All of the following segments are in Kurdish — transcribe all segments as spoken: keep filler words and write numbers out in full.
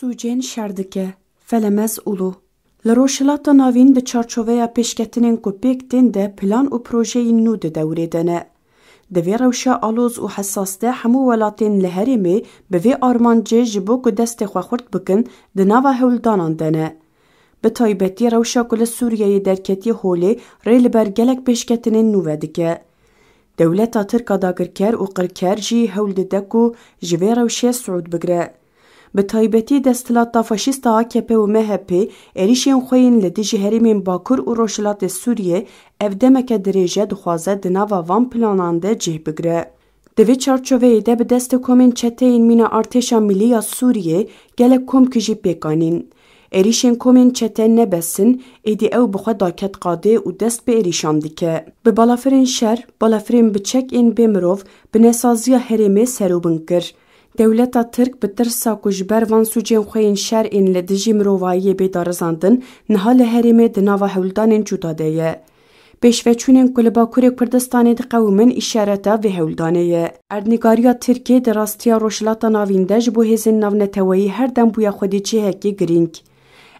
Sûcên şer dike. Felemez Ulu. Li Rojhilata Navîn di çarçoveya pêşketinên ku pêk tên de plan û projeyên nû di dewrê de ne. Di vê rewşa aloz û hesas de hemû welatên li herêmê bi vê armancê ji bo ku destê xwe xurt bikin, di nava hewldanan de ne. Bi taybetî rewşa ku li Sûriyeyê derketiye holê rê li ber gelek pêşketinên nû vedike. Dewleta Tirk a dagirker û qirker jî hewl dide ku ji vê rewşê siûd bigire. Bi taybetî desthilata faşîst a A K P û M H P êrîşên xwe yên li dijî herêmên Bakur û Rojhilatê Sûriyê ev demeke dirêj e dixwaze di nava van planan de cih bigire. Di vê çarçoveyê de bi destê komên çeteyên mîna Artêşa Milî ya Sûriyê gelek komkî jî pêk anîn. Êrîşên komên çete ne bes in, êdî ew bi xwe daket qadê û dest bi êrîşan dike. Bi balafirên şer, balafirên bi çek ên bê mirov, bi nesaziya herêmê serûbin kir. Dewleta Tirk bi tirsa ku ji ber van sûcên xwe yên şer ên li dijî mirovahiyê bê darizandin, niha li herêmê di nava hewldanên cuda de ye. Pêşveçûnên ku li Bakurê Kurdistanê diqewimin îşareta vê hewldanê ye. Erdnîgariya Tirkiyê di rastiya Rojhilata Navîn de ji bo hêzên navneteweyî her dem bûye xwedî cihekî girîng.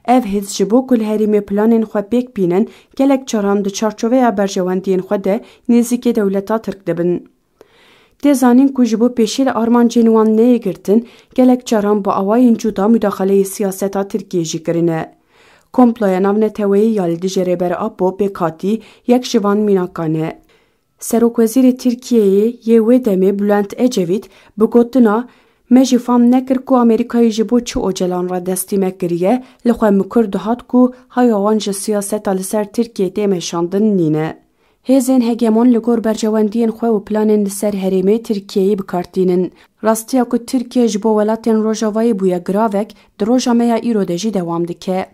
Ev hêz ji bo ku li herêmê planên xwe pêk bînin, gelek caran di çarçoveya berjewendiyên xwe de nêzîkê dewleta Tirk dibin. Tê zanîn ku ji bo pêşî li armancên wan neyê girtin, gelek caran bi awayên cuda mudaxaleyê siyaseta Tirkiyê jî kirine. Komploya navneteweyî ya li dijî Rêber Apo pêk hatî yek ji van mînakan e. Serokwezîrê Tirkiyeyê yê wê demê Bülent Ecevît bi gotina, "Me jî fam nekir ku Amerîkayê ji bo çi Ocalan re destî me kiriye, li xwe mikur dihat ku haya wan ji siyaseta li ser Tirkiyê tê meşandin nîne." Hêzên hegemon li gor berjewendiyên xwe û planên li ser herêmê Tirkiyeyê bi kar tînin. Rastiya ku Tirkiye ji bo welatên Rojavayê bûye giravek, di roja me ya îro de jî dewam dike.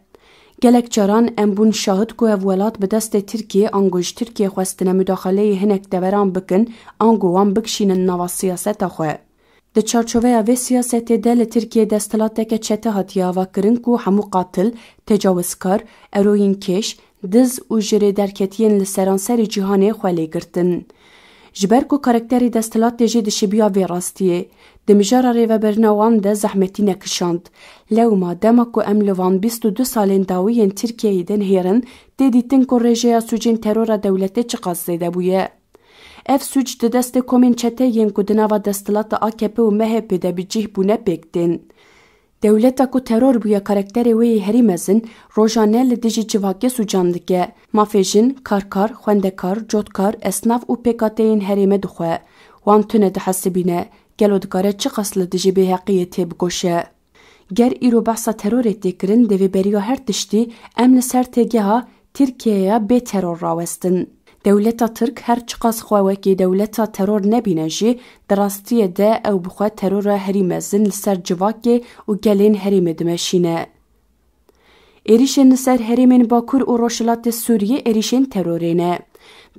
Gelek caran em bûn şahid ku ev welat bi destê Tirkiyê ango ji Tirkiyê xwestine mudaxaleyê hinek deveran bikin, ango wan bikişînin nava siyaseta xwe. Di çarçoveya vê siyasetê de li Tirkiyê desthilateke çete hatiye avakirin ku hemû qatil, tecawizkar, eroyînkêş, diz û ji rêderketiyên li seranserê cîhanê xwe lê girtin. Ji ber ku karakterê desthilatê jî dişibiya vê rastiyê, di mijara rêvebirina wan de zehmetî nekişand. Lewma dema ku em li van bîst û du salên dawî yên Tirkiyeyê dinihêrin, tê dîtin ku rêjeya sûcên terora dewletê çiqas zêde bûye. Ev sûc di destê komên çete yên ku di nava desthilata A K P û M H P de bi cih bûne pêk tên. Dewleta ku teror bûye karakterê wê yê herî mezin, rojane li dijî civakê sûcan dike. Mafê jin, karkar, xwendekar, cotkar, esnaf û pêkhateyên herêmê dixwe. Wan tune dihesibîne. Gelo dikare çiqas li dijî bêheqiyê têbikoşe? Ger îro behsa terorê tê kirin, divê beriya her tiştî em li ser têgeha Tirkiyeya bê teror rawestin. Dewleta Tirk her çiqas xwe wekî dewleta teror nebîne jî, di rastiyê de ew bi xwe terora herî mezin li ser civakê û gelên herêmê dimeşîne. Êrîşên li ser herêmên Bakur û Rojhilatê Sûriyê êrîşên terorê ne.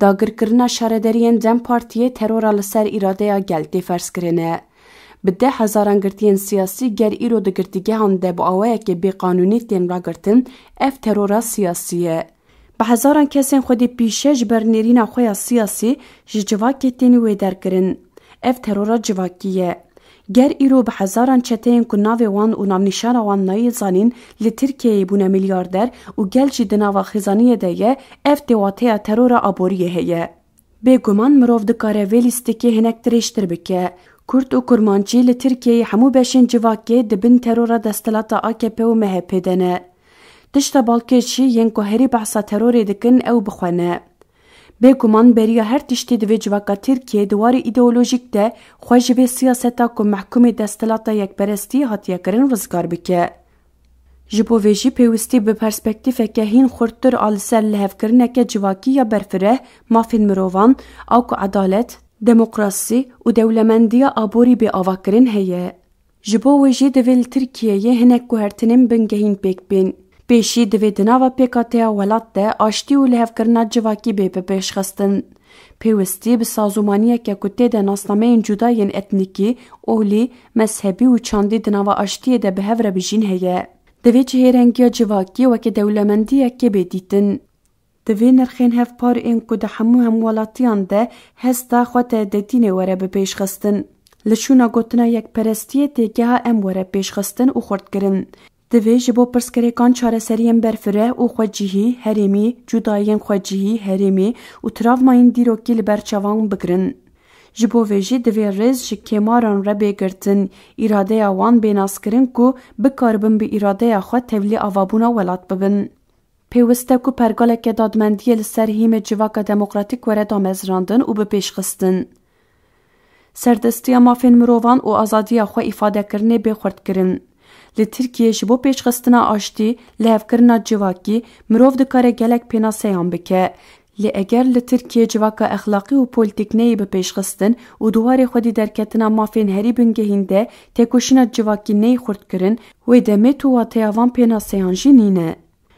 Dagirkirina şaredariyên DEM Partiyê terora li ser îradeya gel tê ferzkirine. Bi deh hezaran girtiyên siyasî ger îro di girtîgehan de bi awayekê bêqanûnî tên ragirtin, ev terora siyasî ye. Bi hezaran kesên xwedî pîşe ji ber nêrîna xwe ya siyasî ji civakê tên wêderkirin. Ev terora civakî ye. Ger îro bi hezaran çeteyên ku navê wan û navnîşana wan nayê zanîn li Tirkiyeyê bûne milyarder û gel jî di nava xêzaniyê de ye, ev tê wateya terora aboriyê heye. Bêguman mirov dikare vê lîstikê hinek dirêjtir bike. Kurd û Kurmancî li Tirkiyeyê hemû beşên civakê di bin terora desthilata A K P û M H P de ne. Tişta balkêş jî yên ku herî behsa terorê dikin ew bi xwe ne. Bêguman beriya her tiştî divê civaka Tirkiyê di warê îdeolojîk de xwe ji vê siyaseta ku mehkûmê desthilata yekperestî hatiye kirin rizgar bike. Ji bo vê jî pêwîstî bi perspektîfeke hîn xurttir a li ser lihevkirineke civakî ya berfireh, mafên mirovan, a ku edalet, demokrasî û dewlemendiya aborî bê avakirin heye. Ji bo wê jî divê li Tirkiyeyê hinek guhertinên bingehîn pêk bên. Pêşî divê di nava pêkateya welat de aştî û lihevkirina civakî bê bipêşxistin. Pêwistî bi sazûmaniyeke ku tê de nasnameyên cuda yên etnîkî, olî, mezhebî û çandî di nava aştiyê de bi hev re bijîn heye. Divê cihêrengiya civakî weke dewlemendiyekê bê dîtin. Divê nirxên hevpar ên ku di hemû hemwelatiyan de hesta xwe tê dîtinê were bipêşxistin. Li şûna gotina yekperestiyê têgeha em were pêşxistin û xurtkirin. Divê ji bo pirsgirêkan çareseriyên berfireh û xwecihî herêmî, cudayiyên xwecihî herêmî û travmayên dîrokî li ber çavan bigirin. Ji bo vê jî divê rêz ji kêmaran re bê girtin, îradeya wan bê naskirin ku bikaribin bi îradeya xwe tevlî avabûna welat bibin. Pêwist e ku pergaleke dadmendiyê li ser hîmê civaka demokratîk were damezrandin û bipêşxistin. Serdestiya mafên mirovan û azadiya xwe îfadekirinê bê xurtkirin. Li Tirkiyê ji bo pêşxistina aştî, lihevkirina civakî, mirov dikare gelek pênaseyan bike. Lê eger li Tirkiyê civaka exlaqî û polîtîk neyê bipêşxistin û di warê xwedî derketina mafên herî bingehîn de têkoşîna civakî neyê xurtkirin, wê demê tu wateya van pênaseyan jî nîne.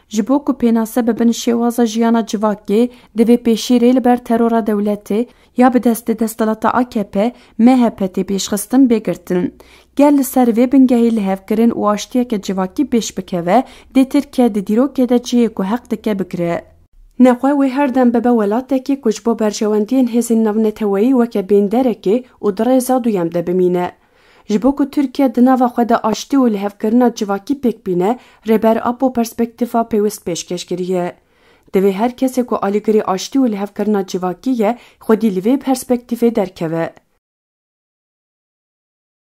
Ji bo ku pênase bibin şêwaza jiyana civakê, divê pêşî rê li ber terora dewletê ya bi destê desthilata A K P, M H P tê pêşxistin bê girtin. Ger li ser vê bingehî lihevkirin û aştiyeke civakî pêş bikeve, dê Tirkiye di dîrokê de cihê ku heq dike bigire. Nexwe wê her dem bibe welatekî ku ji bo berjewendiyên hêzên navneteweyî weke bênderekê û di rêza duyem de bimîne. Ji bo ku Tirkiye di nava xwe de aştî û lihevkirina civakî pêk bîne, Rêber Apo perspektîfa pêwist pêşkêş kiriye. Divê her kesê ku alîgirê aştî û lihevkirina civakî ye, xwedî li vê perspektîfê derkeve.